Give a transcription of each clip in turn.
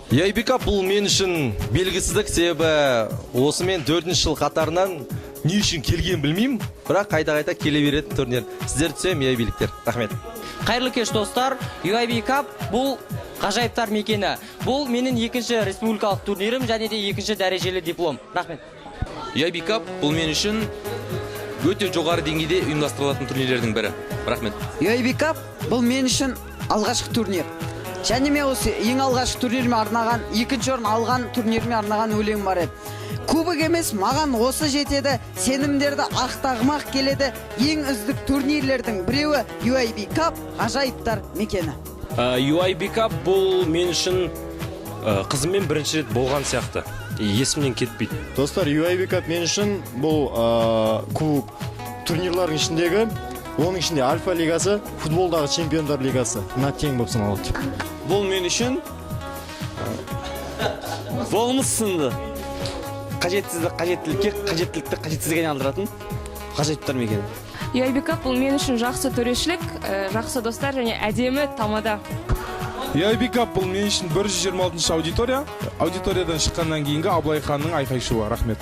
UIB Cup бұл мен үшін белгісіздік, себебі осымен төртінші жыл қатарынан не үшін келген білмеймін, бірақ қайта-қайта келе беретін турнир. Сіздерді сүйемін, UIB-ліктер. Рахмет. Қайырлы кеш, достар. UIB Cup бұл ғажайыптар мекені. Бұл менің екінші республикалық турнирім және де екінші дәрежелі диплом. Рахмет. UIB Cup бұл мен үшін өте жоғары деңгейде ұйымдастырылатын турнирлердің бірі. Рахмет. UIB Cup бұл мен үшін алғашқы турнир. Және мен осы ең алғашқы турниріме арнаған, екінші орын алған турниріме арнаған өлең бар еді. Кубок емес, маған осы жетеді, сенімдерді ақтағымақ келеді. Ең үздік турнирлердің біреуі UIB Cup, ғажайыптар мекені. UIB Cup бұл мен үшін қызыммен бірінші рет болған сияқты. Есімнен кетпейді. Достар, UIB Cup мен үшін бұл кубок турнирлардың ішіндегі, оның ішінде Альфа лигасы, футболдағы чемпиондар лигасы мына тең болып саналады. Бұл мен үшін болмыс сынды. Қажетсізді қажеттілікке, қажеттілікті қажетсізге айналдыратын ғажайыптар мекені. UIB Cup бұл мен үшін жақсы төрешілік, жақсы достар және әдемі тамада. UIB Cup бұл мен үшін 126 аудитория. Аудиториядан шыққаннан кейінгі Абылай ханның айқай-шуы. Рахмет.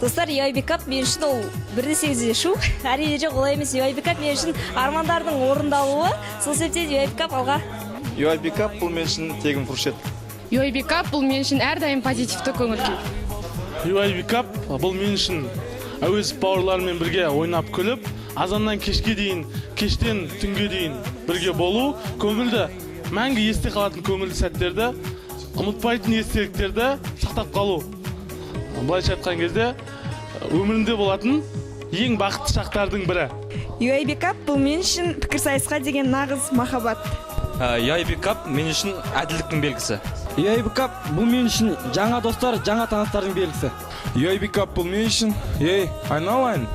Достар, UIB Cup мен үшін ол бір десеңіз де шу. Әрине жоқ, олай емес. UIB Cup мен үшін армандардың орындалуы. Сол себептен UIB Cup алға. UIB Cup бұл мен үшін тегін фуршет. UIB Cup бұл мен үшін әрдайым позитивті көңіл күй. UIB Cup бұл мен үшін Әуезов бауырларымен бірге ойнап күліп, азаннан кешке дейін, кештен түнге дейін бірге болу, көңілді, мәңгі есте қалатын көңілді сәттерді, ұмытпайтын естеліктерді сақтап қалу. Былайша айтқан кезде, өмірінде болатын ең бақытты шақтардың бірі. UIB Cup бұл мен үшін пікірсайысқа деген нағыз махаббат. UIB Cup мен үшін әділдіктің белгісі. UIB Cup бұл мен үшін жаңа достар, жаңа таныстардың белгісі. UIB Cup бұл мен үшін, ей, айналайын.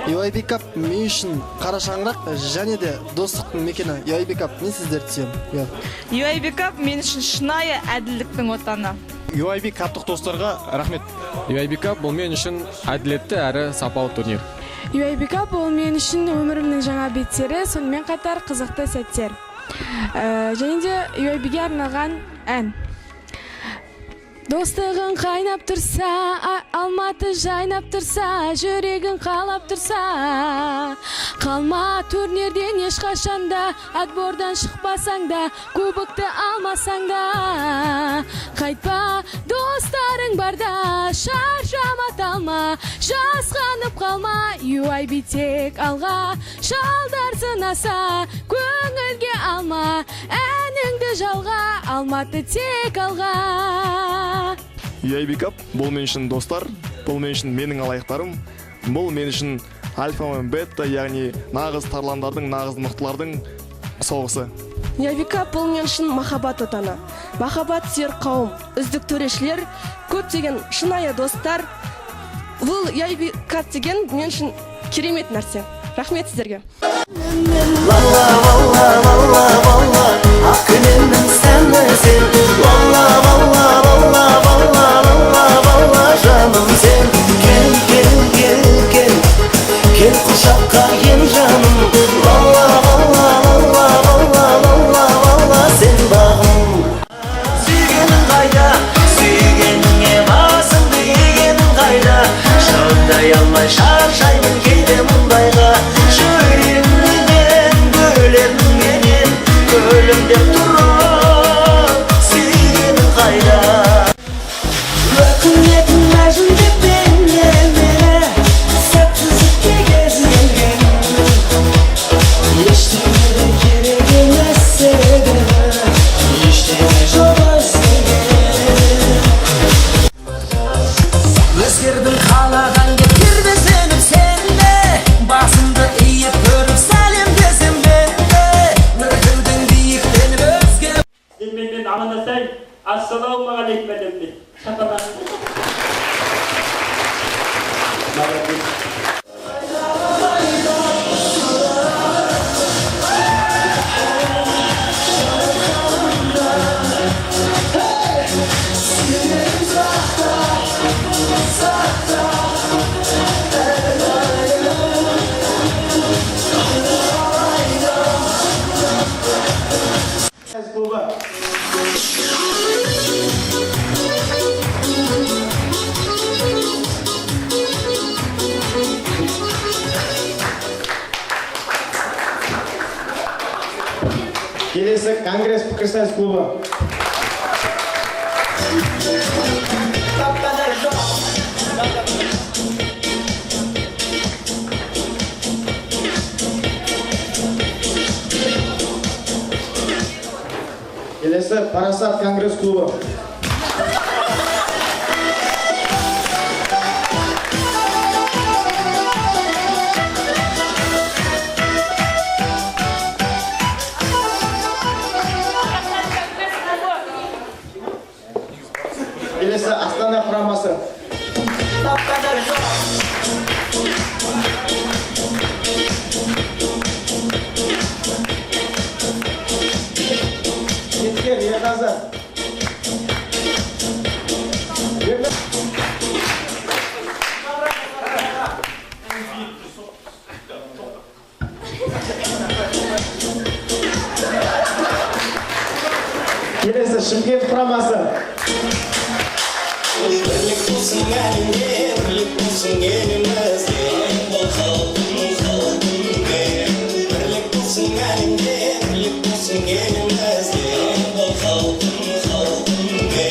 UIB Cup мен үшін қара шаңырақ және де достықтың мекені. UIB Cup, мен сіздерді сүйемін. UIB Cup мен үшін шынайы әділдіктің отаны. UIB Cup'тық достарға рахмет. UIB Cup бұл мен үшін әділетті әрі сапалы турнир. UIB Cup бұл мен үшін өмірімнің жаңа беттері, сонымен қатар қызықты сәттер. Және де UIB-ге арналған ән. Достығың қайнап тұрса, Алматы жайнап тұрса, жүрегің қалап тұрса, қалма турнирден ешқашанда, отбордан шықпасаң да, кубокты алмасаң да, қайтпа, достарың барда, шаршама талма, жасқанып қалма, UIB тек алға, шалдар сынаса, көңілге алма, әніңді жалға, Алматы тек алға. UIB Cup бұл мен үшін достар, бұл мен үшін менің алаяқтарым, бұл мен үшін альфа мен бета, яғни нағыз тарландардың, нағыз мықтылардың соғысы. UIB Cup бұл мен үшін махаббат отаны. Махаббат сүйер қауым, үздік төрешілер, көптеген шынайы достар. Бұл UIB Cup деген мен үшін керемет нәрсе. Рахмет сіздерге. Ассалаумағалейкум әлемде. Шапалақ. Молодец. Келесі Конгресс пікірсайыс клубы. Келесі Парасат Конгресс клубы. Келесі Астана құрамасы. Жеткер Ерназар. Келесі Шымкент құрамасы. Бірлік болсын әлемде, бірлік болсын елімізде. Бол халқым, халқым де. Бірлік болсын әлемде, бірлік болсын елімізде. Бол халқым, халқым де.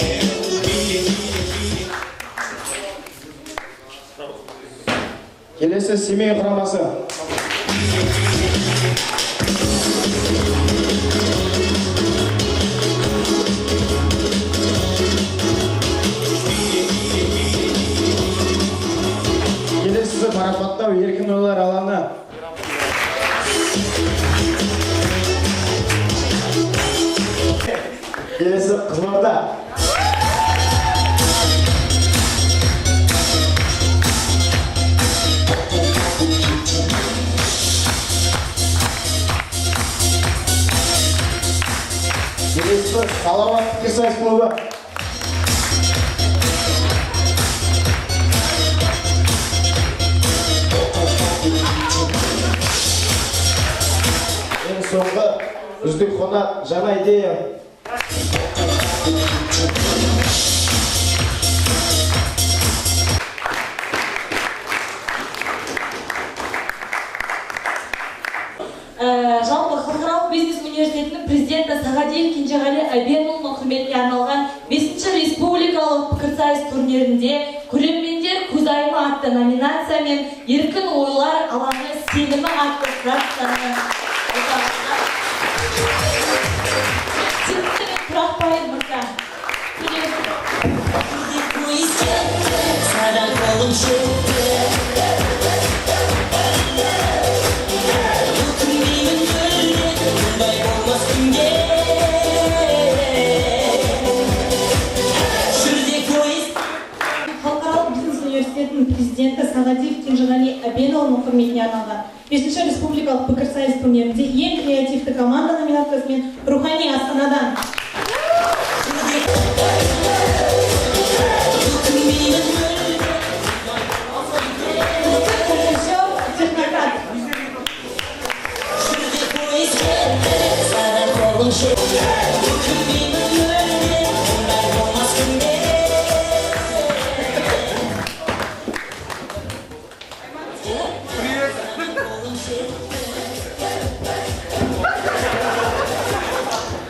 Келесі Семей құрамасы. Келесісі марапаттау еркін ойлар алаңы. Келесі Қызылорда. Келесі Салауат пікірсайыс клубы. Ең соңғы үздік қонақ жаңа идея. Жалпы халықаралық бизнес университетінің президенті Сағадиев Кенжеғали Әбенұлының құрметіне арналған 5-ші республикалық пікірсайыс турнирінде көрермендер көзайымы атты номинациямен еркін ойлар алаңы сенімі атты фракцияны Тұрақбаев мырза. Саған қолым жетті. Өкінбеймін мүлде, мұндай болмас күнде. Жүрдек пойыз. Халықаралық бизнес университетінің президенті Сағадиев Кенжеғали Әбенұлының құрметіне арналған 5-ші республикалық пікірсайыс турнирінде ең креативті команда номинациясымен Рухани Астанадан. Технократ. Саған қолым жетті. Өкінбеймін мүлде, мұндай болмас күнде.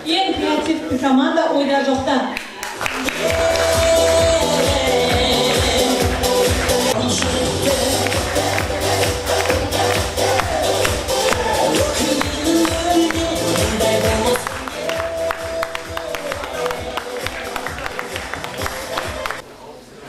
Ең креативті команда ойда жоқта.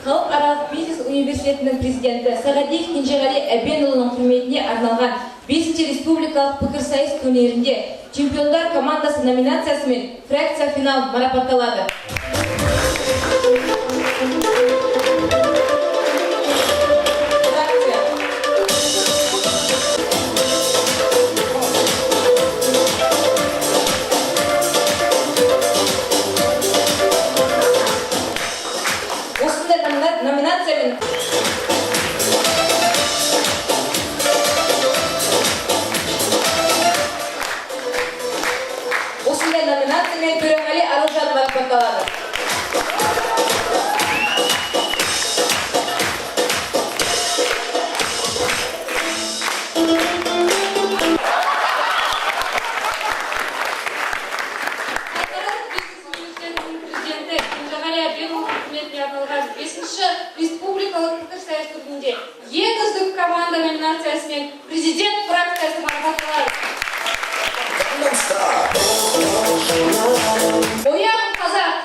Халықаралық бизнес университетінің президенті Сағадиев Кенжеғали Әбенұлының құрметіне арналған 5-ші республикалық пікірсайыс турнирінде чемпиондар командасы номинациясымен фракция финал марапатталады. Фракция. Осындай номинациямен Төреғали Аружан марапатталады. марапатталады. Оян, қазақ!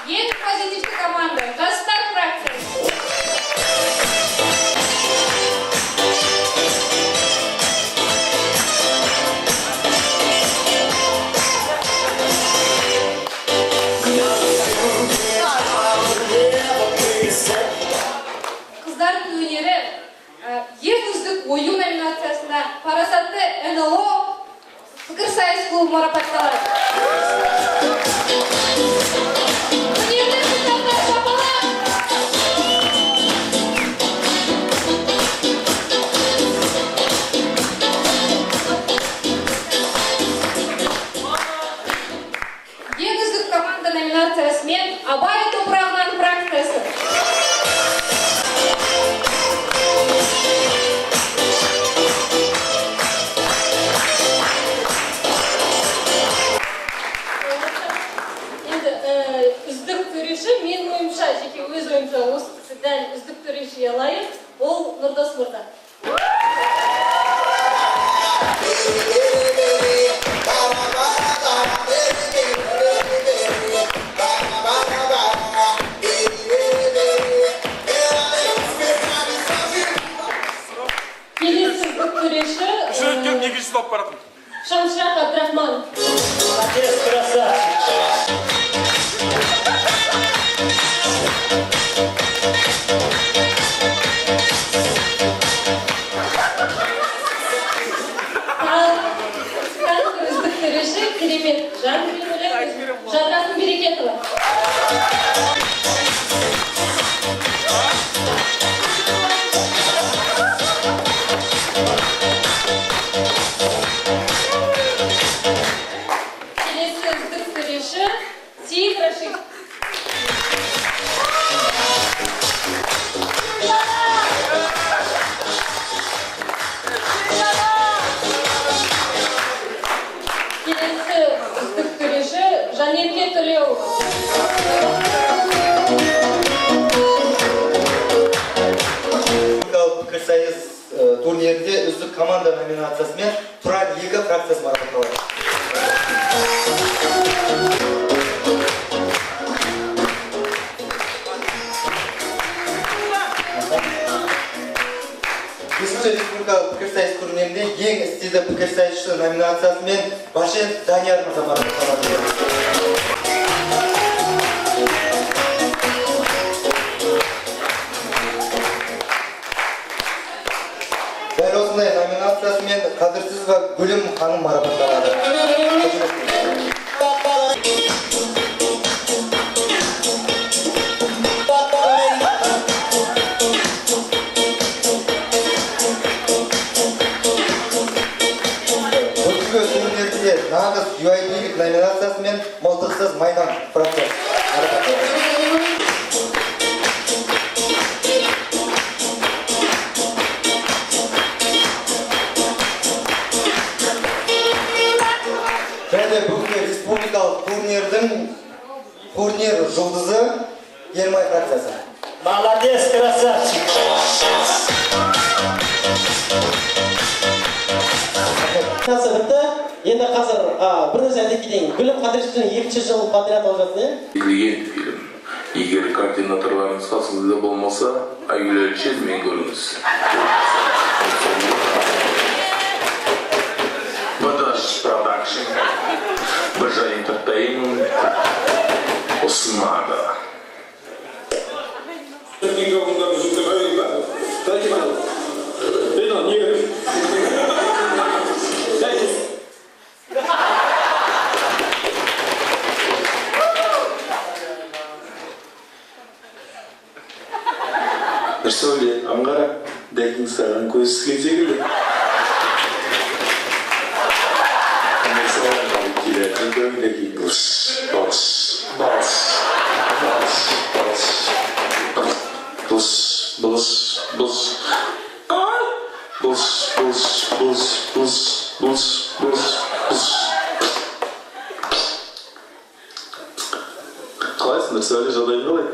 Ең позитивті команда «Жастар» фракциясы. Қыздардың өнері, ең үздік ою номинациясында «Парасатты НЛО» пікірсайыс клубы марапатталады. Өнерлі қыздарға шапалақ! Ең үздік команда номинациясымен «Абай топырағынан» фракциясы. Енді үздік төреші, менің ойымша, жеке өз ойымша, осы кісі дәл үздік төрешіге лайық, ол Нұрдос мырза. Келесі үздік төреші Үш рет келіп, екіншісін алып баратын. Шамшырақ Абдрахманов. Молодец, красавчик. Тағы бір үздік төреші, керемет жан мен ойлаймын, Жадырасын Берекетова. Келесі үздік төреші Сейіт Рашид. Келесі үздік төреші Жанерке Төлеуова. Республикалық пікірсайыс турнирінде үздік команда номинациясымен «Тұран 2» фракциясы марапатталады. Бесінші республикалық пікірсайыс турнирінде ең істегі пікірсайысшы номинациясымен Башен Данияр мырза марапатталады. Дәл осындай номинациясымен Қадірсізова Гүлім ханым марапатталады. Бүгінгі турнирде нағыз UIB номинациясымен «Мылтықсыз майдан» фракциясы марапатталады. Және бүгінгі республикалық турнирдің турнир жұлдызы Елмай фракциясы. Молодец, красавчик. Бітті. Енді қазір бір нәрсе айта кетейін. Гүлім Қадіровичтің екінші жыл подряд алып жатыр, иә? Етілген фильм. Егер координаторларыңыз қасыңызда болмаса, Айгүл Әлішермен көріңіз. Бадаш Продакшн, Бажа Entertainment ұсынады. Нұрсәуле, аңғара, дәкең саған көз түскен секілді. Саған келетін дәкең бұлш, бұлш, бұлш, бұлш, бұлш, бұлш, бұлш, бұлш, бұлш, бұлш, бұлш, бұлш, бұлш, бұлш. Нұрсәуле, жағдайың қалай?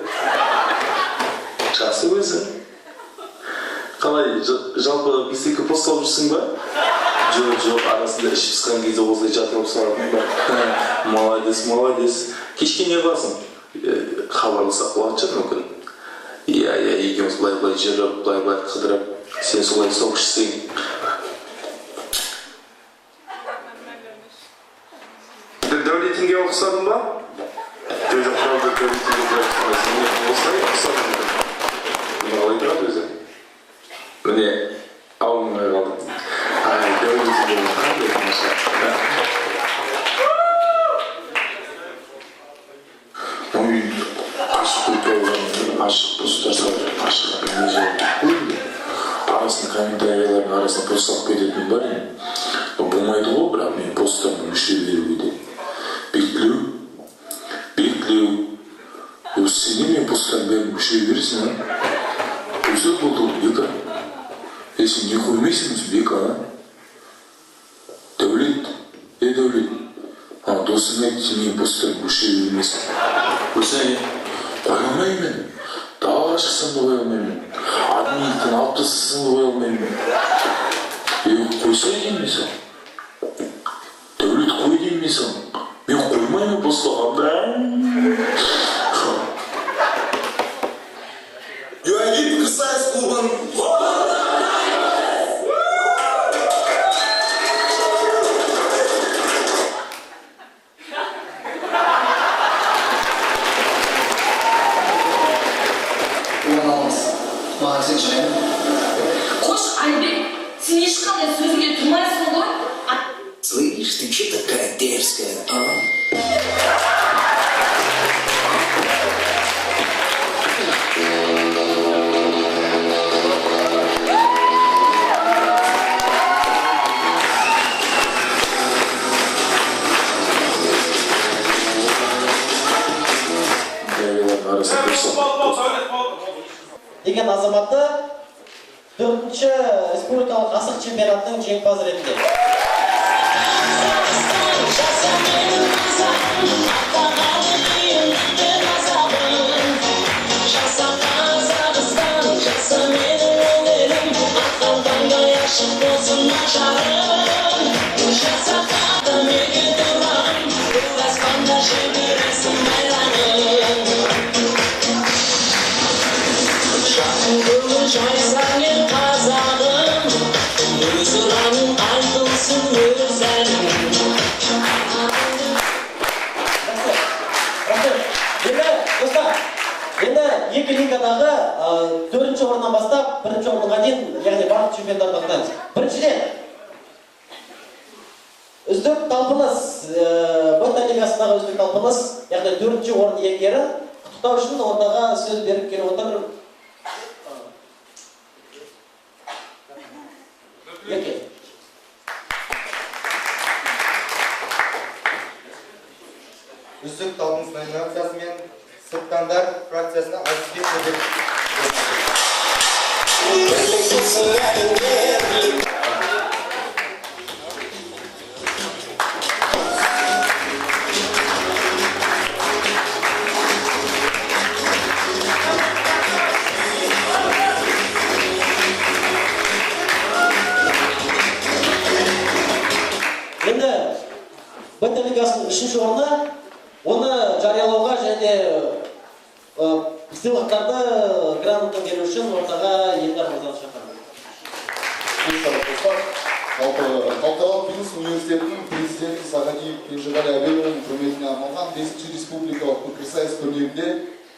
Жақсы өзің. Қалай, жалпы бесікке пост салып жүрсің ба? Жоқ, жоқ, арасында ішіп пысқан кезде осылай жатырып салатын ба? Молодец, молодец. Кешке не қыласың? Хабарласақ болатын шығар мүмкін. Иә, иә, екеуміз былай-былай жүріп, былай-былай қыдырып, сен солай сок ішсең. Дәулетіңге ұқсадың ба? Жоқ, жоқ, правда, Дәулетіңге былай ұқсамайсың. Міне, осылай ұқсадың. Міне қалай тұрады өзі? Міне, ауылыңа қалдым. Ай, Дәулетіңге қандай тамаша. Ой, ашық қойып, ашық посттар салып, ашық әңгіме. Арасында комментарийлердің арасына пост салып кететін бар енді. Болмайды ғой, бірақ мен посттарымды өшіре беруге де. Бекілеу, бекілеу. Осы сен не менің посттарымның бәрін өшіре бересің, а? Өсіп болды ғой, Бека. Е, сен не қоймайсың өзі, Бека, а? Дәулет, е, Дәулет. А, досың айтты, сен менің посттарымды өшіре бермейсің. Өсі, қоя алмаймын мен. Далаға шықсам да қоя алмаймын. Админнен алып тастасам да қоя алмаймын. Е, қойса деймін мен саған. Дәулет, қой деймін мен саған. Мен қоймаймын постағанда. UIB пікірсайыс клубын Орын аламыз. Маған сен жарайды. Қош, Айбек, сен ешқандай сөзіңде тұрмайсың ғой. Слышь, ты че такая дерзкая, а? Комментарийлердің арасына пост салып. Деген азаматты 4-ші республикалық асық чемпионатының жеңімпазы ретінде. Енді, достар, енді екі лигадағы 4-ші орыннан бастап 1-ші орынға дейін, яғни барлық чемпиондарды анықтаймыз. Біріншіден, үздік талпыныс, бета лигасындағы үздік талпыныс, яғни 4-ші орын иегерін құттықтау үшін ортаға сөз беріп келіп отыр. Ерке. Үздік талпыныс номинациясымен Сырттандар фракциясына Азизбек Нұрбек. Енді бета лигасының 3-ші орны, оны жариялауға және сыйлықтарды грамота беру үшін ортаға Елдар мырзаны шақырамын. Достар, жалпы халықаралық бизнес университетінің президенті Сағадиев Кенжеғали Әбенұлының құрметіне арналған 5-ші республикалық пікірсайыс турнирінде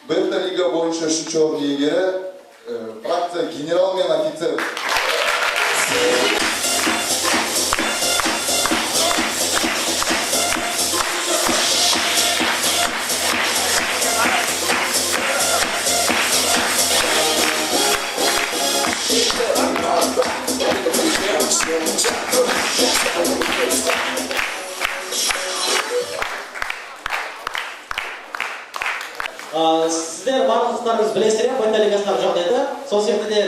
бета лига бойынша 3-ші орын иегері фракция генерал мен офицер. Сіздер барлықтарыңыз білесіздер, бета лигасындағы жағдайды. Сол себепті де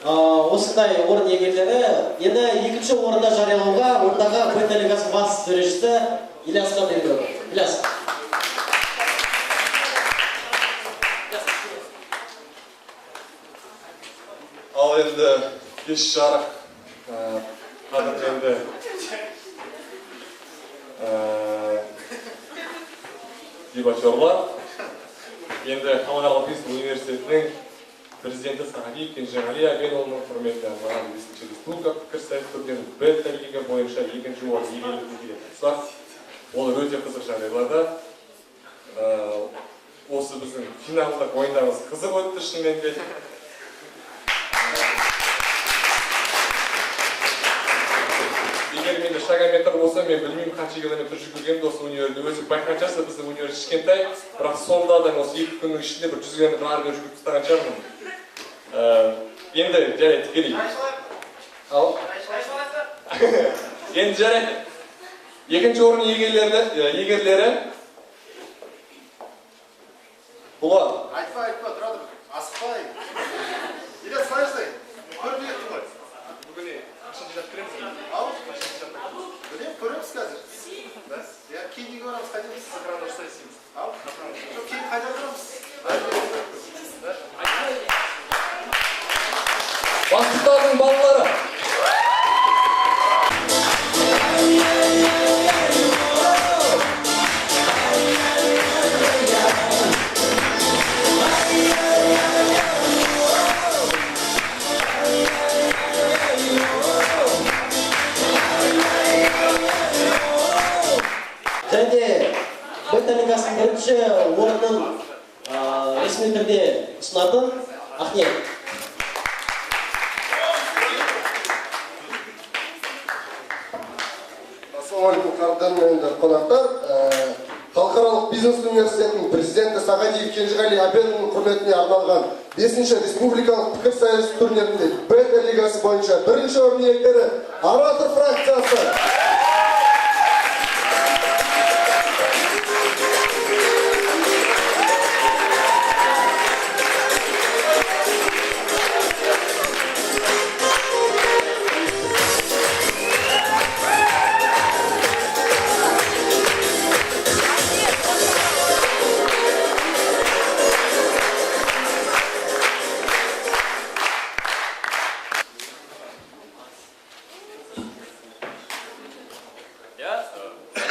осындай орын иегерлері енді екінші орында жариялауға ортаға бета лигасының бас төрешісі Ильясқа беріледі. Ильяс. Кеш жарық, қадірменді дебатерлар. Енді халықаралық бизнес университетінің президенті Сағадиев Кенжеғали Әбенұлының құрметіне арналған 5-ші республика пікірсайыс турнирінің бета лига бойынша екінші орын иегерлеріне келетін болсақ, ол өте қызық жағдайларда. Осы біздің финалдық ойындарымыз қызық өтті шынымен де. Егер менде шагометр болса, мен білмеймін қанша километр жүгіргенімді осы универде. Өзі байқаған шығарсыз, біздің универ кішкентай, бірақ сонда да осы 2 күннің ішінде бір 100 километр ары бері жүгіріп тастаған шығармын. Енді жарайды, тікелей. Ал? Енді жарайды. Екінші орын иегерлері Бұлар. Айтпа, айтпа, тұра тұр. Асықпай. Ильяс, қалай жасай? Көріп кеттің ғой. Бүгін ақша жинап кіреміз. Ау, білем, көреміз қазір. Да? Я кейін үйге барамыз, қайда біз? Сахараны ұрсай істейміз. Ау, жоқ, кейін қайда барамыз? Бастықтардың балалары. Және де бета лигасының бірінші орнын ресми түрде ұсынатын Ақниет. Ассалаумағалейкум, қадірменді қонақтар. Халықаралық бизнес университетінің президенті Сағадиев Кенжеғали Әбенұлының құрметіне арналған 5-ші республикалық пікірсайыс турнирінде бета лигасы бойынша бірінші орын иегері Оратор фракциясы.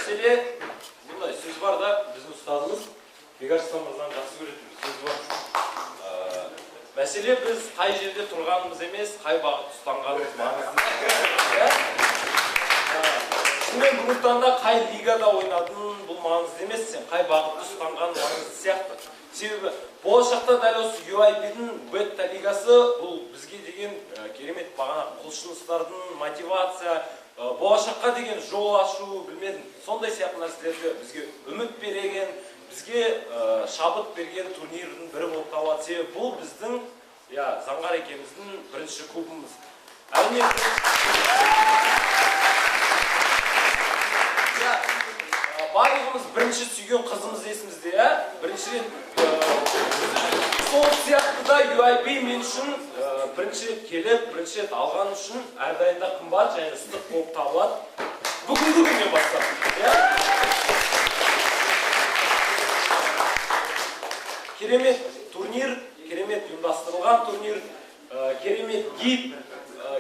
Мәселе бұндай сөз бар да, біздің ұстазымыз Бекарыстан мырзаның жақсы көретін бір сөзі бар. Мәселе біз қай жерде тұрғанымыз емес, қай бағыт ұстанғанымыз маңызды. Шынымен бүгінгі таңда қай лигада ойнадың бұл маңызды емес, сен қай бағытты ұстанған маңызды сияқты. Себебі болашақта дәл осы UIB-дің бета лигасы бұл бізге деген керемет бағана құлшыныстардың мотивация, болашаққа деген жол ашу, білмедім, сондай сияқты нәрселерді бізге үміт берген, бізге шабыт берген турнирдің бірі болып табылады. Себебі бұл біздің, Заңғар екеуміздің бірінші клубымыз. Әрине, барлығымыз бірінші сүйген қызымыз есімізде, бірінші рет сол сияқты да UIB мен үшін бірінші рет келіп, бірінші рет алған үшін әрдайым да қымбат және ыстық болып табылады. Бүгінгі күннен бастап. Керемет турнир, керемет ұйымдастырылған турнир, керемет гид,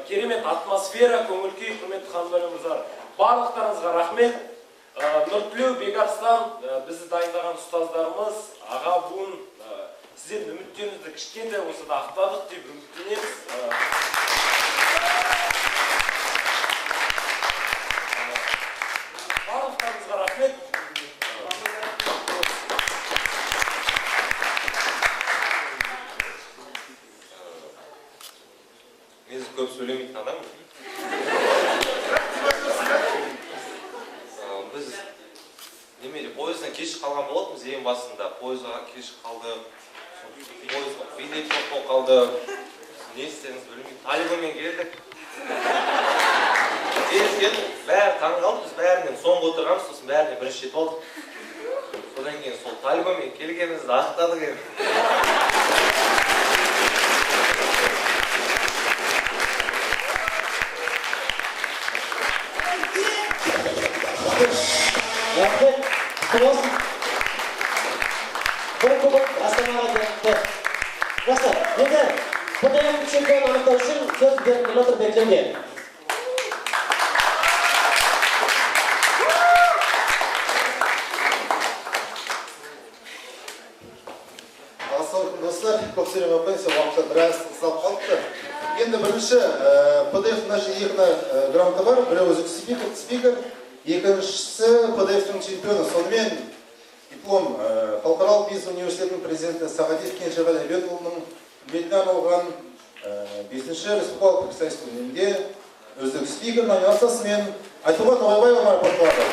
керемет атмосфера, көңіл күй, құрметті ханымдар мен мырзалар. Барлықтарыңызға рахмет. Нұртілеу, Бекарыстан, бізді дайындаған ұстаздарымыз, аға буын, сіздердің үміттеріңізді кішкентай болса да ақтадық деп үміттенеміз. Барлықтарыңызға рахмет. Мен көп сөйлемейтін адаммын. Біз пойыздан кеш қалған болатынбыз, ең басында пойызға кеш қалдық, пойызға билет жоқ болып қалды, не істерімізді білмей Талибанмен келдік. Келдік, бәрі таңғалды, біз бәрінен соңғы отырғанбыз, сосын бәріне бірінші жетіп алдық. Содан кейін сол Талибанмен келгенімізді ақтадық енді. Рахмет, құтты болсын. Бір кубок Астанаға кетті. Жақсы, енді ПДФ чемпионын анықтау үшін сөз беріліп отыр Бекленге. Ассалаумағалейкум достар, көп сөйлемей ақ қояйын, сол уақытта біраз ұзап қалыпты. Енді бірінші ПДФ мына жерде екі грамота бар, біреуі үздік спикер, екіншісі ПДФ-тің чемпионы. Сонымен диплом Халықаралық бизнес университетінің президенті Сағадиев Кенжеғали Әбенұлының құрметіне арналған 5-ші республикалық пікірсайыс турнирінде үздік спикер номинациясымен Айтуған Ноғайбаева марапатталады.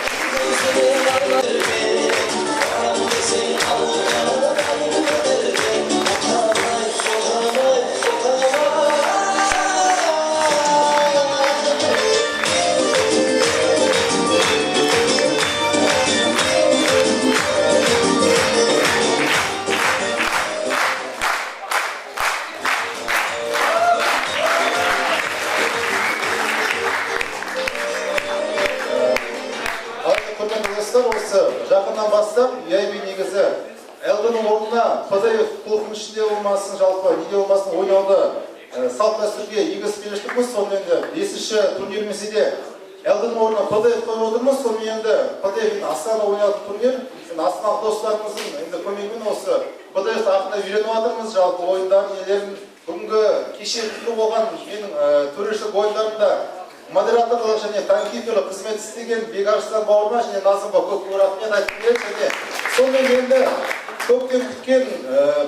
Жақыннан бастап, UIB негізі ЛД-ның орнына ПДФ клубының ішінде болмасын, жалпы неде болмасын ойнауды салт дәстүрге енгізіп келе жатырмыз. Сонымен енді 5-ші турнирімізде де ЛД-ның орнына ПДФ қойып отырмыз. Сонымен енді ПДФ енді Астанада ойнайтын турнир. Енді астаналық достарымыздың енді көмегімен осы ПДФ-ті ақырында үйреніп жатырмыз. Жалпы ойындарын, нелерін бүгінгі кеше күні болған менің төрешілік ойындарымда модераторлық және таймкиперлік қызмет істеген Бекарыстан бауырыма және Назымға көп көп рахмет айтқым келеді. Және сонымен енді көптен күткен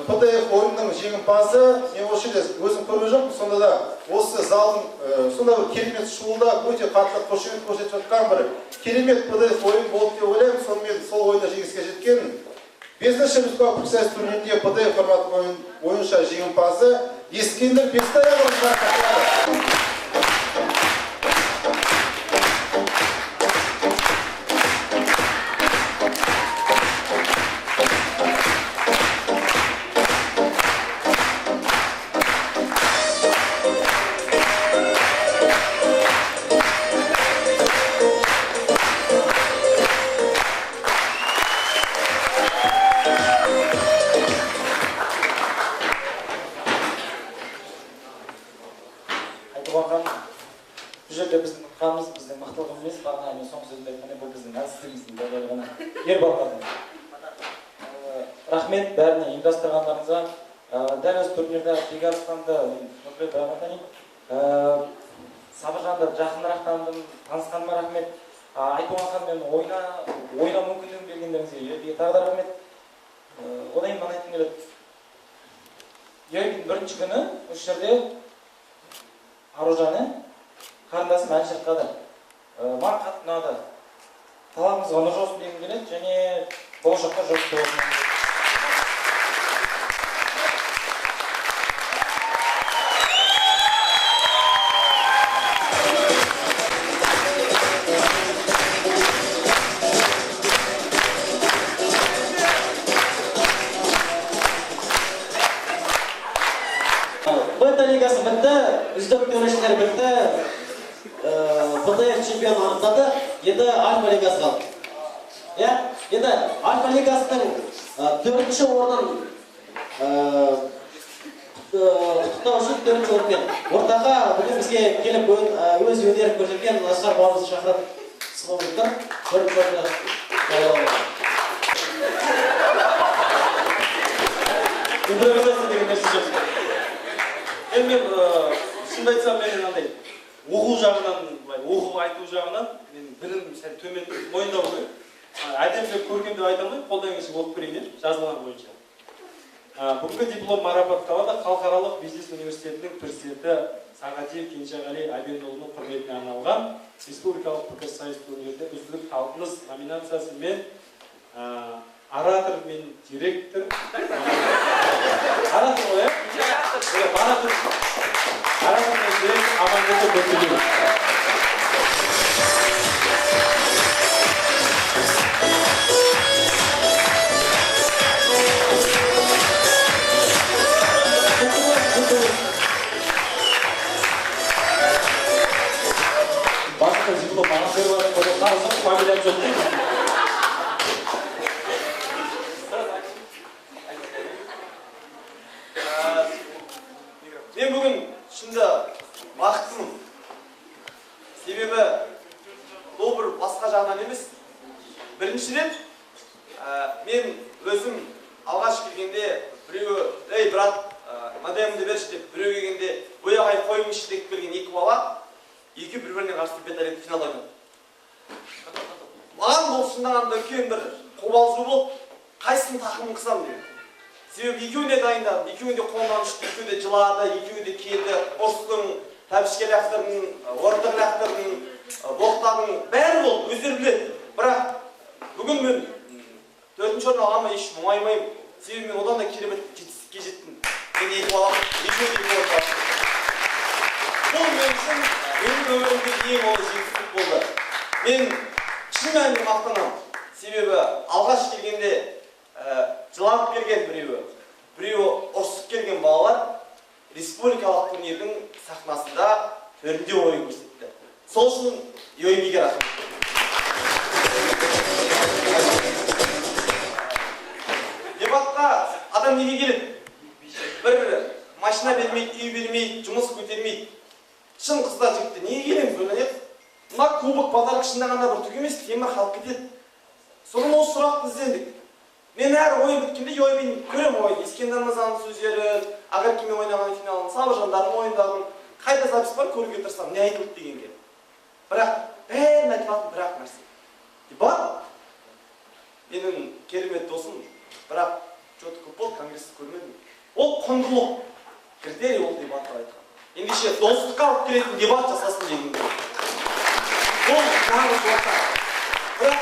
ПДФ ойынының жеңімпазы, мен осы жерде өзім көрген жоқпын, сонда да осы залдың сонда бір керемет шуылдап, өте қатты қошемет көрсетіп жатқан бір керемет ПДФ ойын болды деп ойлаймын. Сонымен сол ойында жеңіске жеткен 5-ші республикалық пікірсайыс турнирінде ПДФ форматы бойынша жеңімпазы Ескендір Бектаевич марапатталады. Рахмет бәріне ұйымдастырғандарыңызға. Дәл осы турнирде Бекарыстанды мен бәрін танимын. Сабыржанды жақынырақ таныдым, танысқаныма рахмет. Айтуған ханмен ойнау мүмкіндігін бергендеріңізге UIB-ге тағы да рахмет. Одан кейін мынаны айтқым келеді. UIB-дің бірінші күні осы жерде Аружаны қарындасым ән шырқады. Маған қатты ұнады. Талабыңызға нұр жаусын дегім келеді және болашақта жауапты болсын. Бета лигасы бітті, үздік төрешілер бітті, ПДФ чемпионы анықтады, енді Альфа лигасы қалды. Енді Альфа лигасының 4-ші орнын құттықтау үшін 4-ші орынмен ортаға бүгін бізге келіп өз өнерін көрсеткен Асқар бауырымызды шақырып ұсынып отыр. 4-ші орынды жариялауға. Импровизация деген нәрсе жоқ. Енді мен шынымды айтсам, мен андай оқу жағынан, былай оқу айту жағынан мен білімім сәл төмен, мойындау керек. Әдемілеп көркемдеп айта алмаймын, қолдан келгенше оқып берейін деп жазылған бойынша. Бүгінгі диплом марапатталады Халықаралық бизнес университетінің президенті Сағадиев Кенжеғали Әбенұлының құрметіне арналған республикалық пікірсайыс турнирінде үздік талпыныс номинациясымен оратор мен директор. Оратор ғой, ә? Оратор. Оратор мен директор Амангелді Бектілеуов. Басында диплом маған беріп жатыр, қарасам фамилиям жоқ. Мен Мен өзім алғаш келгенде біреуі «Ей, брат, модемді берші» деп, біреу келгенде «Ой, ағай, қойыңызшы» деп келген екі бала, екеуі бір-біріне қарсы бета финалда ойнады. Маған бұл шындағанда үлкен бір қобалжу болды, қайсының тақымын қысам деп. Себебі екеуін де дайындадым, екеуін де қолынан ұшты, екеуі де жылады, екеуі де келді, ұрыстың, тәпішке лақтырдың, орындық лақтырдың, боқтадың, бәрі болды, өздері біледі. Бірақ бүгін мен төртінші орын алғаныма еш мұңаймаймын. Себебі мен одан да керемет жетістікке жеттім. Мен екі балам, екеуі де екі орын. Бұл мен үшін менің өмірімде ең ұлы жетістік болды. Мен шын мәнінде мақтанамын. Себебі алғаш келгенде жылап келген біреуі, біреуі ұрсып келген балалар республикалық турнирдің сахнасында төрінде ойын көрсетті. Сол үшін UIB-ге рахмет. Дебатқа адам неге келеді? Бір машина бермейді, үй бермейді, жұмыс көтермейді. Шын қыздар жігіттер неге келеміз ойланайық? Мына кубок подарок шындағанда бір түк емес, темір қалып кетеді. Содан осы сұрақты іздендік. Мен әр ойын біткенде UIB-ні көремін ойын. Ескендір мырзаның сөздерін, Ақеркемен ойнаған финалын, Сабыржандардың ойындарын, қайда запись бар көруге тырысамын, не айтылды дегенге. Бірақ бәрін айтылатын бір-ақ нәрсе. Дебат менің керемет досым, бірақ что-то көп болды, конгрессті көрмедім. Ол құндылық, критерий ол дебатқа айтқан. Ендеше достыққа алып келетін дебат жасасын деген. Ол нағыз орта. Бірақ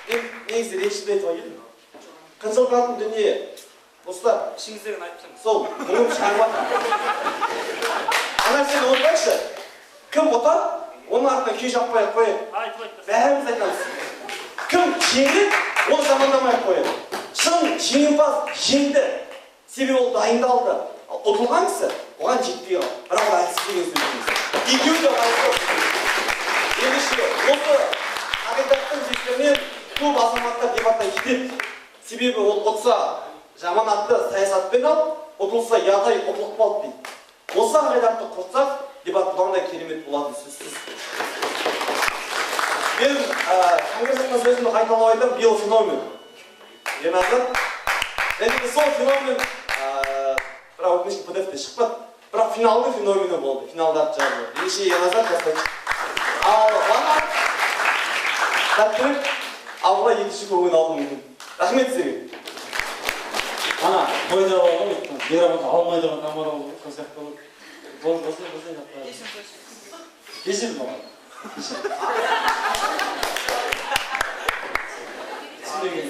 мен негізі ренішімді айтуға келдім. Қынжылтатын дүние. Достар, ішіңіздегіні айтып тастаңыз. Сол, мұңым шығарып жатыр. Ана нәрсені ұмытпайықшы. Кім ұтады, оның артынан күй жаппай ақ қояйық. Бәріміз айтамыз. Кім жеңеді, оны жамандамай ақ қояйық. Шын жеңімпаз жеңді. Себебі ол дайындалды. Ал ұтылған кісі оған жетпей қалды. Бірақ ол әлсіз деген сөз емес. Екеуі де лайықты. Ендеше осы қағидаттың кесірінен көп азаматтар дебаттан кетеді. Себебі ол ұтса жаман атты саясатпен алып, ұтылса ядай ұтылып қалды дейді. Осы қағидатты құртсақ, дебат бұдан да керемет болатын сөзсіз. Мен конгресс айтқан сөзімді қайталап айтамын, биыл феномен. Ерназар. Және де сол феномен, бірақ өкінішке PDF-те шықпады. Бірақ финалдың феномені болды, финалда жазды. Ендеше Ерназар красавчик. Ал мана сәттілік, Абылай екінші көңіл алуы мүмкін. Рахмет сізге. Ана тойда болды ғой, мейрамда алмай тұрған тамада болды, сол сияқты болды. Болды, болды, болды. Кешір маған. Түсінбеген.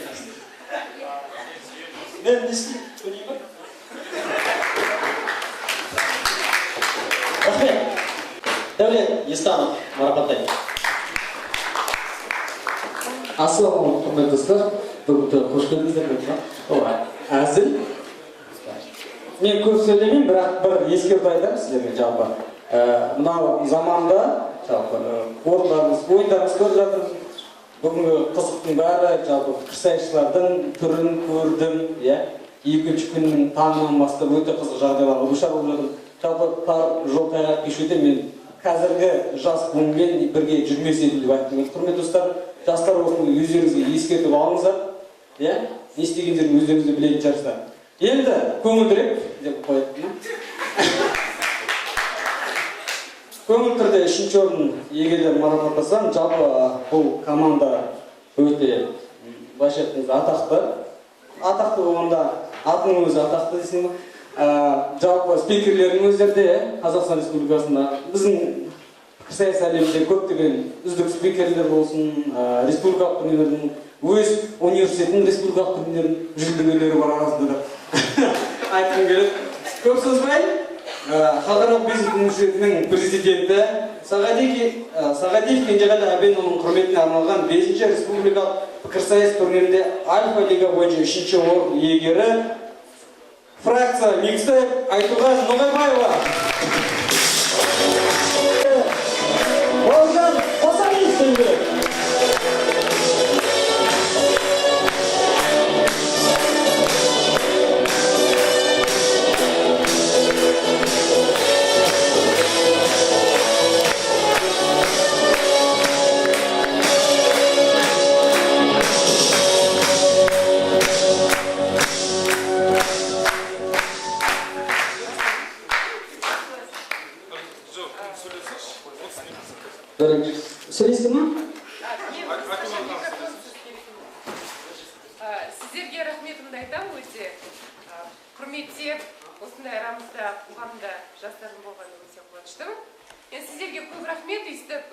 Мен не істеймін, төлеймін ба? Рахмет. Дәулет Естанов марапаттайды. Ассалаумағалейкум, құрметті достар. Бүгінгі қош келдіңіздер. Әзіл. Мен көп сөйлемеймін, бірақ бір ескерту айтамын сіздерге жалпы. Мынау заманда жалпы орындарымыз, ойындарымыз көріп жатырмыз. Бүгінгі қызықтың бәрі жалпы пікірсайысшылардың түрін көрдім, иә. Екінші күннің таңынан бастап өте қызық жағдайларға душар болып жатырмын. Жалпы тар жол тайғақ кешуде мен қазіргі жас буынмен бірге жүрмес едім деп айтқым келеді. Құрметті достар, жастар осыны өздеріңізге ескертіп алыңыздар, иә? Не істегендерін өздеріңіз де білетін шығарсыздар. Енді көңілдірек деп қояйық. Көңіл түрде үшінші орын иегерлерін марапаттасам, жалпы бұл команда өте былайша айтқанда атақты. Атақты болғанда атының өзі атақты дейсің ба? Жалпы спикерлердің өздері де Қазақстан Республикасында біздің пікірсайыс әлемінде көптеген үздік спикерлер болсын, республикалық турнирлердің, өз университетінің республикалық турнирінің жүлдегерлері бар арасында да айтқым келеді. Көп созбай, Халықаралық бизнес университетінің президенті Сағадиев Кенжеғали Әбенұлының құрметіне арналған 5-ші республикалық пікірсайыс турнирінде Альфа лига бойынша 3-ші орын иегері фракция Микстеп Айтуған Ноғайбаева. Бауыржан Қосалиев сөйлейді. Сіздерге рахметімді айтамын, өте құрметтеп, осындай арамызда қоғамда жастардың болғанына өте қуаныштымын. Енді сіздерге көп рахмет, өйстіп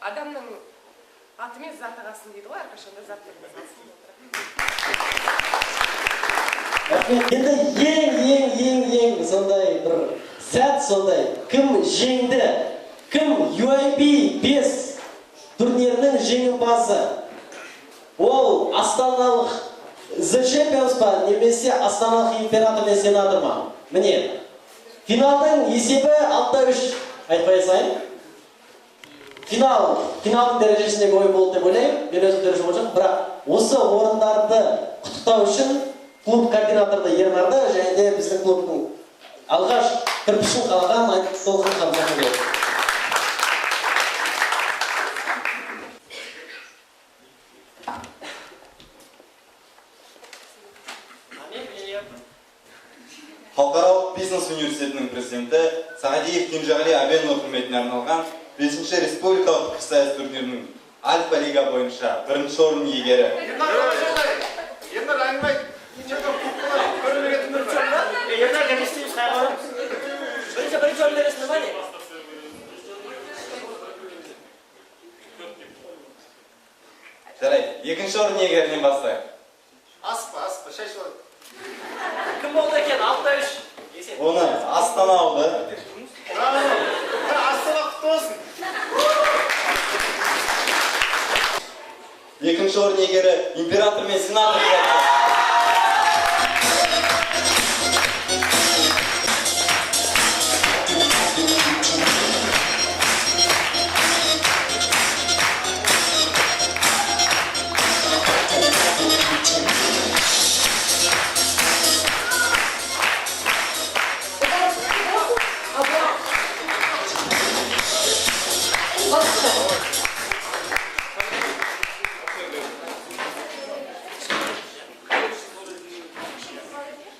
адамның атымен заты қалсын дейді ғой, әрқашанда заттарымыз қалсын. Рахмет. Енді ең сондай бір сәт сондай. Кім жеңді? Кім UIB 5 турнирінің жеңімпазы? Ол астаналық The Champions па, немесе астаналық император мен сенатор ма? Міне, финалдың есебі 6-3 айтпай салайын. Финалдың дәрежесіндегі ойын болды деп ойлаймын. Мен өзім төреші болған жоқпын, бірақ осы орындарды құттықтау үшін клуб координаторы Ернарды және де біздің клубтың алғаш кірпішін қалаған Айтолқын Қабдықұлов. Халықаралық бизнес университетінің президенті Сағадиев Кенжеғали Әбенұлы құрметіне арналған 5-ші республикалық пікірсайыс турнирінің Альфа лига бойынша бірінші орын иегері. Ернар, әңгіме айт. Ернар, не істейміз, қайға барамыз? Бірінші орын бересіңдер ма не? Жарайды, екінші орын иегерінен бастайық. Аспа, аспа, шай ішіп алайық. Кім болды екен? 6-3. Оны Астана алды. Астана құтты болсын. Екінші орын иегері император мен сенатор.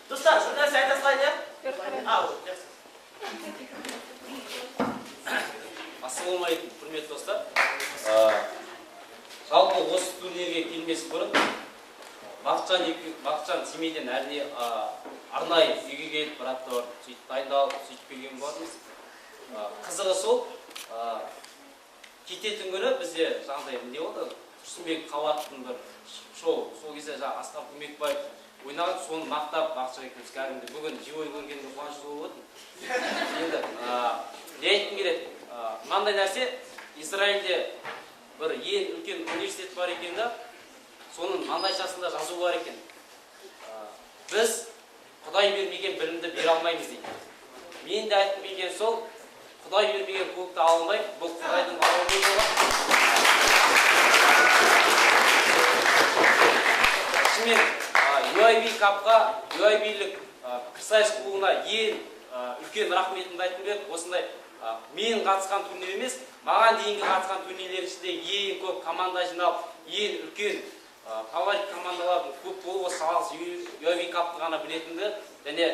Достар, бір нәрсе айта салайын, иә? Ассалаумағалейкум, құрметті достар. Жалпы осы турнирге келмес бұрын Бақытжан Семейден әрине арнайы үйге келіп бір апта барып сөйтіп дайындалып сөйтіп келген болатынбыз. Қызығы сол, кететін күні бізде жаңағыдай не болды, Тұрсынбек Қабаттың бір шоу, сол кезде жаңағы Асқар Көмекбаев ойнаған, соны мақтап Бақытжан екеуміз кәдімгідей бүгін живой көргенде қуанышты болып отырмын. Енді не айтқым келеді, мынандай нәрсе, Израильде бір ең үлкен университет бар екен да, соның маңдайшасында жазу бар екен. Біз Құдай бермеген білімді бере алмаймыз дейді. Мен де айтқым келген сол, Құдай бермеген кубокты ала алмаймын, бұл Құдайдың қалауымен болған. Шынымен UIB Cup-қа, UIB-лік пікірсайыс клубына ең үлкен рахметімді айтқым келеді. Осындай мен қатысқан турнир емес, маған дейінгі қатысқан турнирлер ішінде ең көп команда жиналып, ең үлкен фаворит командалардың көп болуы осы жалғыз UIB Cup-ты ғана білетінді және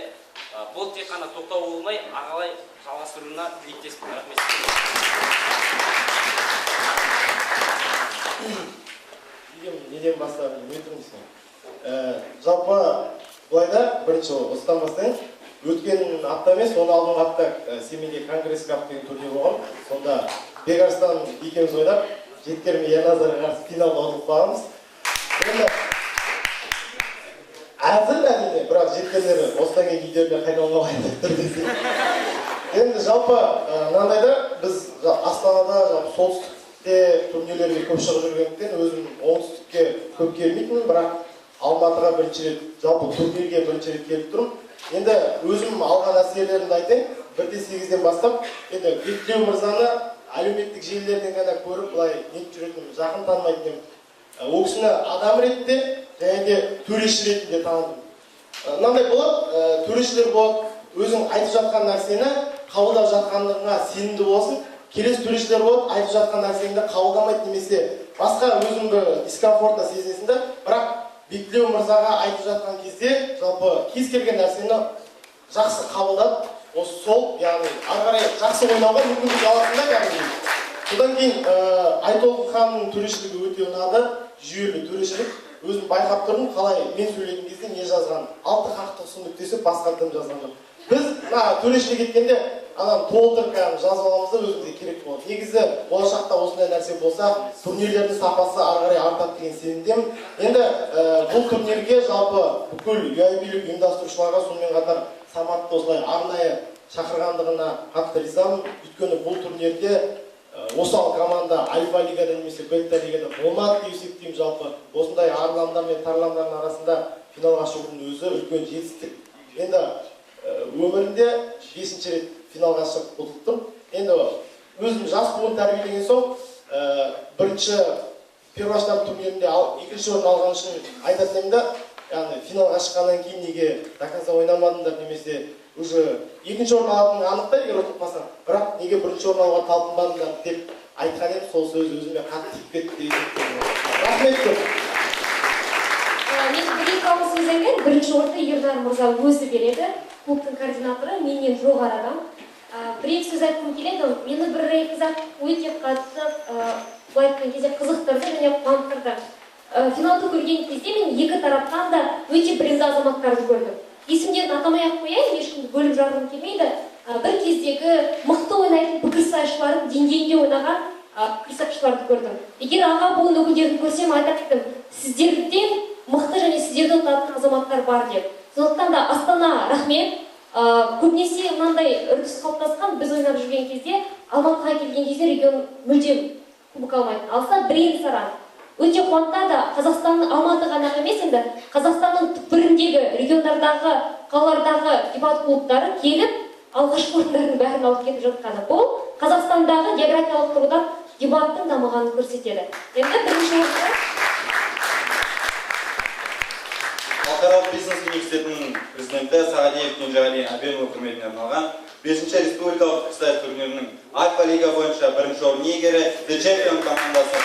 бұл тек қана тоқтау болмай, ағалай жалғастыруына тілектеспін. Рахмет сізге. Неден бастап білмей тұрмын. Жалпы былай да, бірінші осыдан бастайын. Өткен апта емес, оның алдыңғы апта Семейде Конгресс Кап деген турнир болған. Сонда Бекарыстан екеуміз ойнап, Жеткер мен Ерназарға қарсы финалда ұтылып қалғанбыз. Енді әзіл әрине, бірақ Жеткерлер осыдан кейін үйлеріне қайта алмай тұр десе. Енді жалпы мынандай да, біз Астанада, жалпы солтүстікте турнирлерге көп шығып жүргендіктен өзім оңтүстікке көп келмейтінмін, бірақ Алматыға бірінші рет, жалпы турнирге бірінші рет келіп тұрмын. Енді өзім алған әсерлерімді айтайын, 1-8-ден бастап, енді Бектілеу мырзаны әлеуметтік желілерден ғана көріп, былай нетіп жүретінмін, жақын танымайтын едім. Ол кісіні адам ретінде және де төреші ретінде таныдым. Мынандай болады, төрешілер болады, өзің айтып жатқан нәрсені қабылдап жатқандығыңа сенімді боласың. Келесі төрешілер болады, айтып жатқан нәрсеңді қабылдамайды немесе басқа өзіңді дискомфортно сезінесің да, бірақ Бектілеу мырзаға айтып жатқан кезде жалпы кез келген нәрсені жақсы қабылдап, осы сол, яғни ары қарай жақсы ойнауға мүмкіндік аласың да кәдімгідей. Содан кейін Айтолқын ханымның төрешілігі өте ұнады, жүйелі төрешілік. Өзім байқап тұрдым, қалай мен сөйлеген кезде не жазған. 6 қақтығысу нүктесі, басқа дым жазған жоқ. Біз мына төрешіге кеткенде ананы толтырып кәдімгі жазып аламыз да, өзімізге керек болады. Негізі болашақта осындай нәрсе болса, турнирлердің сапасы ары қарай артады деген сенімдемін. Енді бұл турнирге жалпы бүкіл UIB-лік ұйымдастырушыларға, сонымен қатар Саматты осылай арнайы шақырғандығына қатты ризамын. Өйткені бұл турнирде осал команда Альфа лигада немесе Бета лигада болмады деп есептеймін. Жалпы осындай арландар мен тарландардың арасында финалға шығудың өзі үлкен жетістік. Енді өмірімде 5-ші рет финалға шығып ұтылдым. Енді өзім жас буын тәрбиелеген соң бірінші перваштан турнирінде екінші орын алған үшін айтатын едім да, яғни финалға шыққаннан кейін неге до конца ойнамадыңдар, немесе уже екінші орын алатының анық та, егер ұтылып қалсаң, бірақ неге бірінші орын алуға талпынбадыңдар деп айтқан едім. Сол сөз өзіме қатты тиіп кетті деп есептеймін. Рахмет көп. Мен бір екі ауыз сөз айтайын. Бірінші орынды Ернар мырза өзі береді, клубтың координаторы, менен жоғары адам. Бір екі сөз айтқым келеді. Мені бір екі зат өте қатты, былай айтқан кезде, қызықтырды және қуантырды. Финалды көрген кезде мен екі тараптан да өте білімді азаматтарды көрдім. Есімдерін атамай ақ қояйын, ешкімді бөліп жарғым келмейді. Бір кездегі мықты ойнайтын пікірсайысшылардың деңгейінде ойнаған пікірсайысшыларды көрдім. Егер аға буын өкілдерін көрсем, айтар едім, сіздерден мықты және сіздерді ұтатын азаматтар бар деп. Сондықтан да Астана, рахмет. Көбінесе мынандай үрдіс қалыптасқан, біз ойнап жүрген кезде, Алматыға келген кезде регион мүлдем кубок алмайтын. Алса бірен-саран. Өте қуантады, Қазақстанның Алматы ғана емес, енді Қазақстанның түкпіріндегі региондардағы, қалалардағы дебат клубтары келіп, алғашқы орындардың бәрін алып кетіп жатқаны. Бұл Қазақстандағы географиялық тұрғыдан дебаттың дамығанын көрсетеді. Енді бірінші орында Халықаралық бизнес университетінің президенті Сағадиев Кенжеғали Әбенұлы құрметіне арналған 5-ші республикалық пікірсайыс турнирінің Альфа лига бойынша бірінші орын иегері The Champion командасы.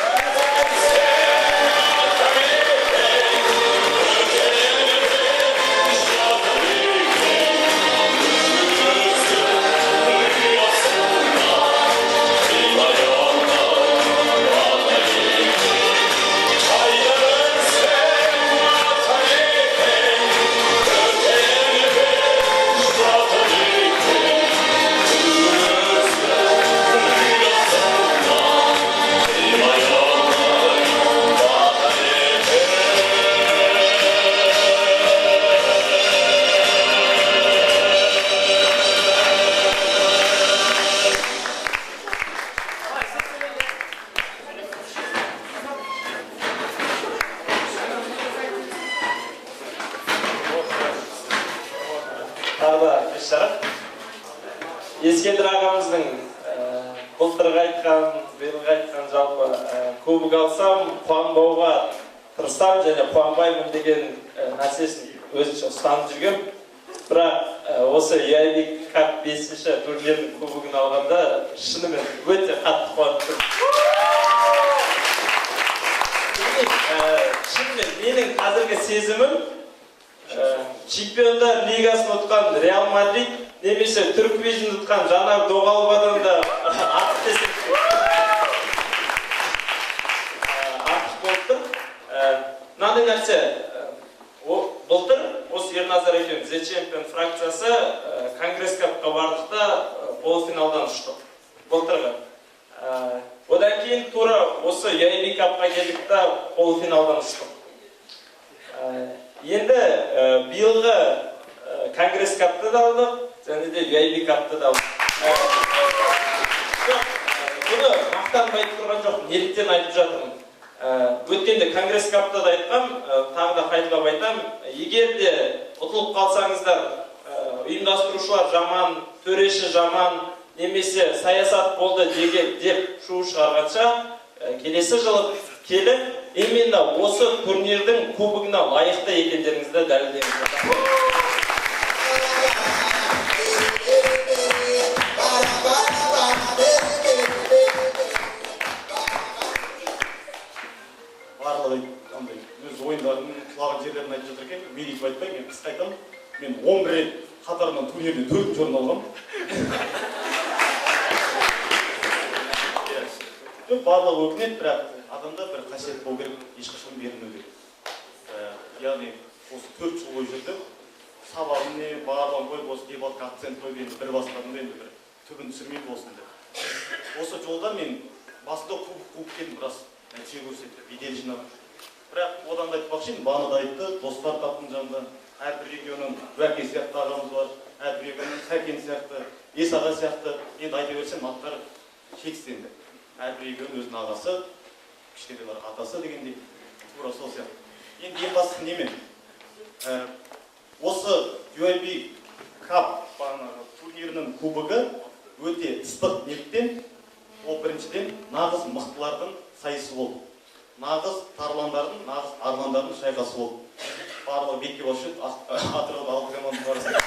Ескендір ағамыздың былтырғы айтқан, биылғы айтқан жалпы кубок алсам, қуанбауға тырысам және қуанбаймын деген нәрсесін өзінше ұстанып жүргем. Бірақ осы UIB Cup 5-ші турнирдің кубогын алғанда шынымен өте қатты қуанып тұрмын. Шынымен менің қазіргі сезімім Чемпиондар лигасын ұтқан Реал Мадрид немесе Түрк Вижн ұтқан Жанар Доғаловадан да артық десек артық болып тұр. Мынандай нәрсе, былтыр осы Ерназар екеуміз The Champion фракциясы Конгресс Капқа бардық та полуфиналдан ұштық былтырғы. Одан кейін тура осы UIB Капқа келдік та полуфиналдан ұштық. Енді биылғы Конгресс Капты да алдық, және де UIB Капты да алдық. Бұны мақтанып айтып тұрған жоқ, неліктен айтып жатырмын. Өткенде Конгресс Капта да айтқам, тағы да қайталап айтам, егер де ұтылып қалсаңыздар, ұйымдастырушылар жаман, төреші жаман, немесе саясат болды деп шу шығарғанша, келесі жылы келіп, именно осы турнирдің кубогына лайықты екендеріңізді дәлелдеңіздер. Барлығы андай өз ойындарын, құлаған жерлерін айтып жатыр екен. Мен өйтіп айтпаймын, мен қысқа айтамын. Мен 11 рет қатарынан турнирде 4-ші орын алғанмын. Барлығы өкінеді, бірақ адамда бір қасиет болу керек, ешқашан берілмеу керек. Яғни осы 4 жыл бойы жүрдім. Сабағым не, барлығын қойып, осы дебатқа акцент қойып, енді бір бастадым да, енді бір түбін түсірмей болсын деп. Осы жолда мен басында қуып келдім, біраз нәтиже көрсетті, бедел жинадым. Бірақ одан да айтпақшы, енді бағана да айтты, достар таптым жанында, әрбір регионның Уәке сияқты ағамыз бар, әрбір регионның Сәкен сияқты, Ес аға сияқты, енді айта берсем аттары шексіз енді. Әрбір регион өзінің ағасы, кішкентайлар атасы дегендей, тура сол сияқты. Енді ең бастысы немен? Осы UIB Cup турнирінің кубогы өте ыстық неліктен, ол біріншіден нағыз мықтылардың сайысы болды. Нағыз тарландардың, нағыз арландардың шайқасы болды. Барлығы бетке басып жүрді, Атырауда 6 команданың арасында.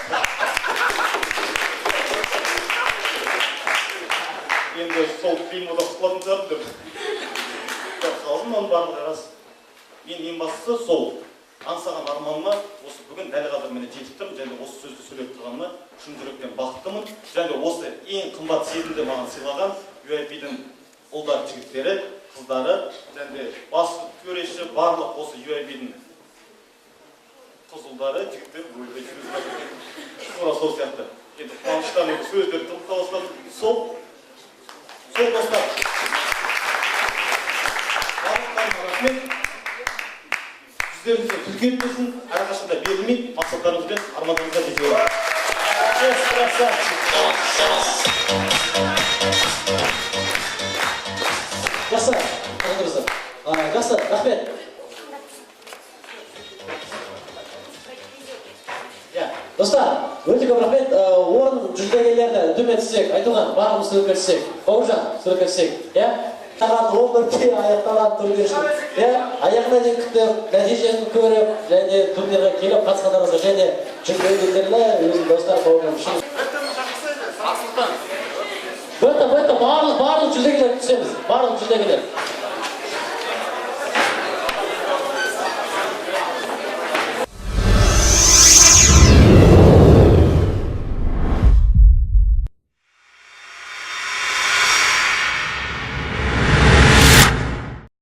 Енді сол клеймода құтылатын шығармын деп. Жоқ, қалжың, оның барлығы рас. Мен ең бастысы сол аңсаған арманыма осы бүгін дәл қазір міне жетіп тұрмын, және осы сөзді сөйлеп тұрғаныма шын жүректен бақыттымын. Және осы ең қымбат сезімді маған сыйлаған UIB-дің ұлдар жігіттері, қыздары, және бас төреші барлық осы UIB-дің қыз ұлдары, жігіттер бөлді, тура сол сияқты. Енді қуаныштан сөздер тынып бастадым. Сол достар. Барлықтарыңа рахмет. Жүздеріңізге күлкі етпесін, әрқашанда берілмей, мақсаттарыңызбен армандарыңызға жете беріңіз. Жақсы, жақсы, рахмет. Достар, өте көп рахмет. Орын жүлдегерлерді төмен түссек, Айтуған, барлығымыз суретке түссек. Бауыржан, суретке түссек. Иә? Сағат 11-де аяқталған турнир үшін. Иә, аяғына дейін күтіп, нәтижесін көріп, және турнирға келіп қатысқандарыңызға және жүлдегерлерді өзінің достар бауыржан үшін. Бөті, барлық жүлдегерлер түсеміз. Барлық жүлдегерлер.